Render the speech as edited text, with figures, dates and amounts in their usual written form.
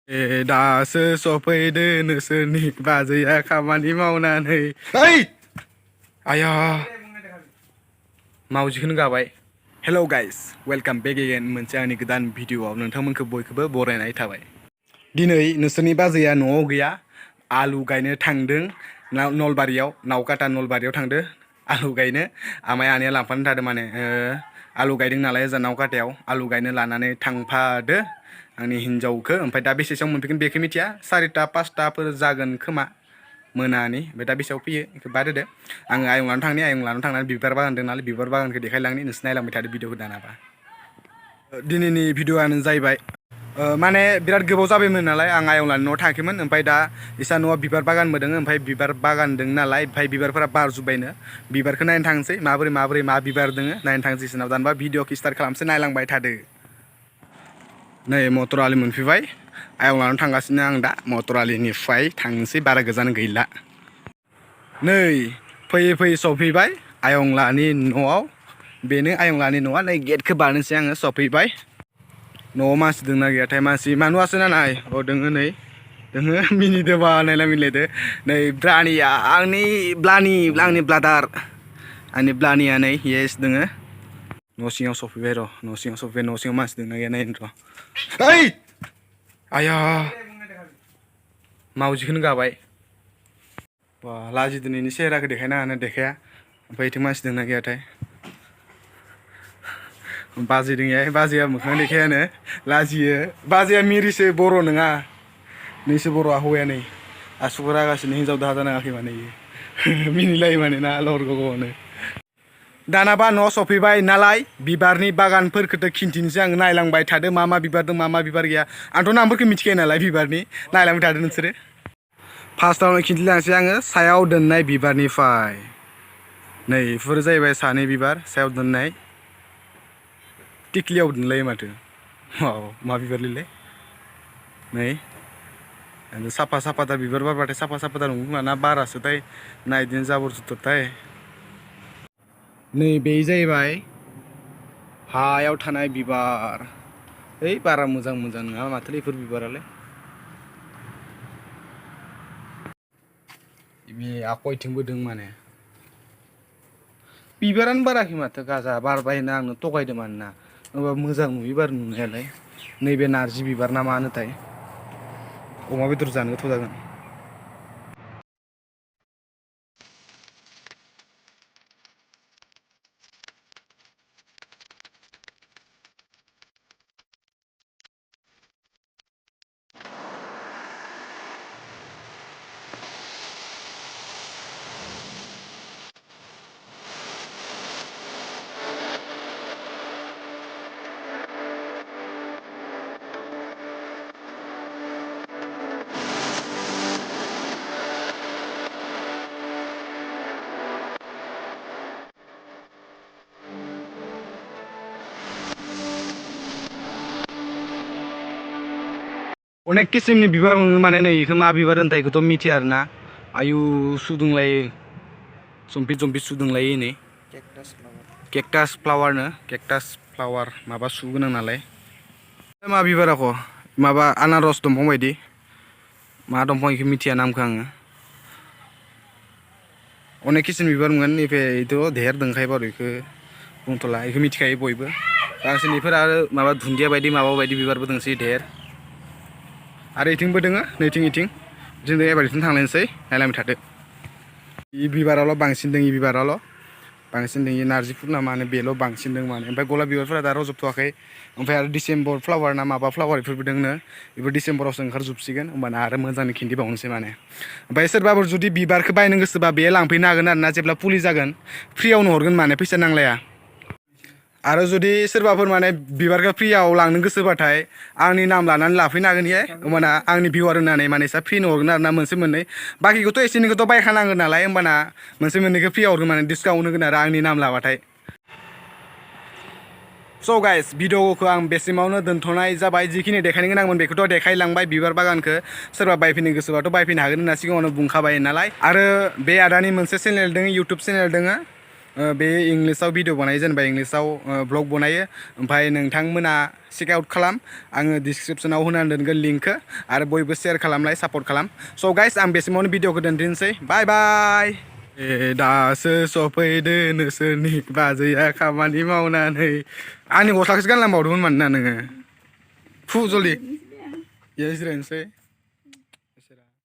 दासो सफैदो नोंसोरनि बाजैया खामानि मावनानै ओइ आया मावजिखौनो गाबाय। हेल' गाइस वेलकाम बेक एगेन मोनसे आंनि गोदान भिडिअ'आव नोंथांमोनखौ बयखौबो बरायनाय थाबाय। दिनै नोंसोरनि बाजैया न'आव गैया, आलु गायनो थांदों नलबारियाव, नावकाटा नलबारियाव थांदो आलु गायनो। आमाय आनैया लांफानो थादों माने आलु गायदों नालाय ओजा नावकाटायाव, आलु गायनो लानानै थांफादो आंनि हिन्जावखौ। ओमफ्राय दा बेसेसोआव मोनफैगोन बेखौ मिथिया, 4टा 5टाफोर जागोन खोमा मोनानि। ओमफ्राय दा बेसेयाव फैयो बेखौ बाद होदो। आङो आयं लानाव थांनि, आयं लानाव थांनानै बिबार बागान दं नालाय बिबार बागानखौ देखायलांनि, नोंसोर नायलांबाय थादो भिडिअखौ दानाबा। दिनैनि भिडिअ'आनो जाहैबाय माने बिराद गोबाव जाबायमोन नालाय आं आयं लानि न'आव थाङाखैमोन। ओमफ्राय दा इसा न'आव बिबार बागानबो दङ, ओमफ्राय बिबार बागान दङ नालाय, ओमफ्राय बिबारफोरा बारजोब्बायनो। बिबारखौ नायनो थांसै माबोरै माबोरै मा बिबार दङ नायनो थांसै इसोरनाव। दानबा भिडिअखौ स्टार्ट खालामसै, नायलांबाय थादो। नै मटर आलि मोनफैबाय, आयं लानाव थांगासिनो आं दा। मटर आलिनिफ्राय थांसै, बारा गोजान गैला। नै फैयै फैयै सफैबाय आयं लानि न'आव। बेनो आयं लानि न'आ, नै गेटखौ बारनोसै आङो, सफैबाय। न'आव मानसि दंना गैयाथाय, मानसि नुवासै ना नाय, अ दोङो, नै दोङो, मिनिदोबा नायला मिलायदो। नै ब्लानिया आंनि ब्लादार, आंनि ब्लानिया नै येस दोङो। न' सिङाव सफैबाय र', न' सिङाव सफैबाय। न' सिङाव मानसि दंना गैया नायनो र'। ओइ आया मावजिखौनो गाबाय। बा लाजिदों, नोंनि सेहेराखौ देखायनाङानो, देखाया। ओमफ्राय इथिं मानसि दंना गैयाथाय, बाजै दंहाय, बाजैया मोखां देखायानो, लाजियो। बाजैया मिरिसो, बर' नङा। नैसो बर'आ हौवाया नै आसुगुर हागासिनो, हिनजाव दाहा जानाङाखै माने इयो। मिनिलायो माने ना लर गग'नो। दानाबा न'आव सफैबाय नालाय बिबारनि बागानफोरखौथ' खिन्थिनोसै आङो, नायलांबाय थादो मा मा बिबार दं मा मा बिबार गैया। आंथ' नामफोरखौ मिथिखायो नालाय बिबारनि, नायलांबाय थादो नोंसोरो। फार्स्टआवनो खिन्थिलांसै आङो सायाव दोननाय बिबारनिफ्राय। नै बेफोर जाहैबाय सानै बिबार सायाव दोननाय, टिक्लियाव दोनलायो माथो। मा बिबारलै नै साफा साफाथार बिबार बारबाथाय साफा साफाथार नंगौ खोमा, ना बारासोथाय, ना बिदिनो जाबोर जुथुरथाय। नै बे जाहैबाय हायाव थानाय बिबार। ओइ बारा मोजां मोजां नङा माथोलै बेफोर बिबारालाय। बे आखयथिंबो दं माने, बिबारानो बाराखै माथो, गाजा बारबाय होनना आंनो थगायदों मानोना। होमबा मोजां नुयो बार नुनायालाय। नैबे नारजि बिबार ना मा होनोथाय, अमा बेदर जानो गोथाव जागोन। अनेक किसिमनि बिबार मोनो माने, नै बेखौ मा बिबार होनथाय बेखौथ' मिथिया आरोना। आयु सुदुंलायो, जम्पिट जम्पिट सुदुंलायो नै। केकटास फ्लावारनो, केकटास फ्लावार माबा सु गोनां नालाय। मा बिबार आख' माबा आनारस दंफां बायदि, मा दंफां बेखौ मिथिया नामखौ आङो। अनेक किसिम बिबार मोनगोन, नैबेथ' धेर दंखायो बारु, बेखौ बुंथ'ला, बेखौ मिथिखायो बयबो। बांसिन बेफोर आरो माबा दुन्दिया बायदि माबा बायदि बिबारबो दंसै धेर। आरो इथिंबो दोङो, नैथिं इथिं जों एबार इथिं थांलायनोसै, नायलांबाय थादो। इ बिबाराल' बांसिन दं, इ बिबाराल' बांसिन दं। इ नारजि फुल ना मा होनो बेल' बांसिन दं माने। ओमफ्राय गलाब बिबारफोरा दा रजोबथ'वाखै। ओमफ्राय आरो डिसेम्बर फ्लावार ना माबा फ्लावार बेफोरबो दोंनो, बेफोर डिसेम्बरावसो ओंखारजोबसिगोन, होमबाना आरो मोजाङै खिन्थिबावनोसै माने। ओमफ्राय सोरबाफोर जुदि बिबारखौ बायनो गोसोबा बेयो लांफैनो हागोन आरो ना, जेब्ला फुलि जागोन फ्रियावनो हरगोन माने, फैसा नांलाया। आरो जुदि सोरबाफोर माने बिबारखौ फ्रियाव लांनो गोसोबाथाय आंनि नाम लानानै लाफैनो हागोन इयो, होमबाना आंनि भिउआर होननानै माने इसा फ्रिनो हरगोन आरो ना, मोनसे मोननै। बाखिखौथ' एसे एनैखौथ' बायखानांगोन नालाय, होमबाना मोनसे मोननैखौ फ्रियाव हरगोन माने, डिसकाउन्ट होगोन आरो आंनि नाम लाबाथाय। स' गाइस भिडिअखौ आं बेसिमावनो दोनथ'नाय जाबाय। जिखिनि देखायनो गोनांमोन बेखौथ' देखायलांबाय बिबार बागानखौ। सोरबा बायफैनो गोसोबाथ' बायफैनो हागोन होनना सिगाङावनो बुंखाबाय नालाय। आरो बे आदानि मोनसे चेनेल दङ, इउटुब चेनेल दङ, बे इंलिसाव भिडिअ बनायो जेनेबा इंलिसाव ब्लग बनायो ओमफ्राय नोंथांमोना चेक आउट खालाम आङो डिसक्रिपसनाव होनानै दोनगोन लिंकखौ आरो बयबो शेयार खालामलाय सापर्ट खालाम स' गाइस आं बेसिमावनो भिडिअखौ दोनथ'नोसै बाय बाय दासो सफैदो नोंसोरनि बाजैया खामानि मावनानै आंनि गस्लाखौसो गानलांबावदोंमोन मानोना नोङो फु जलदि जिरायनोसै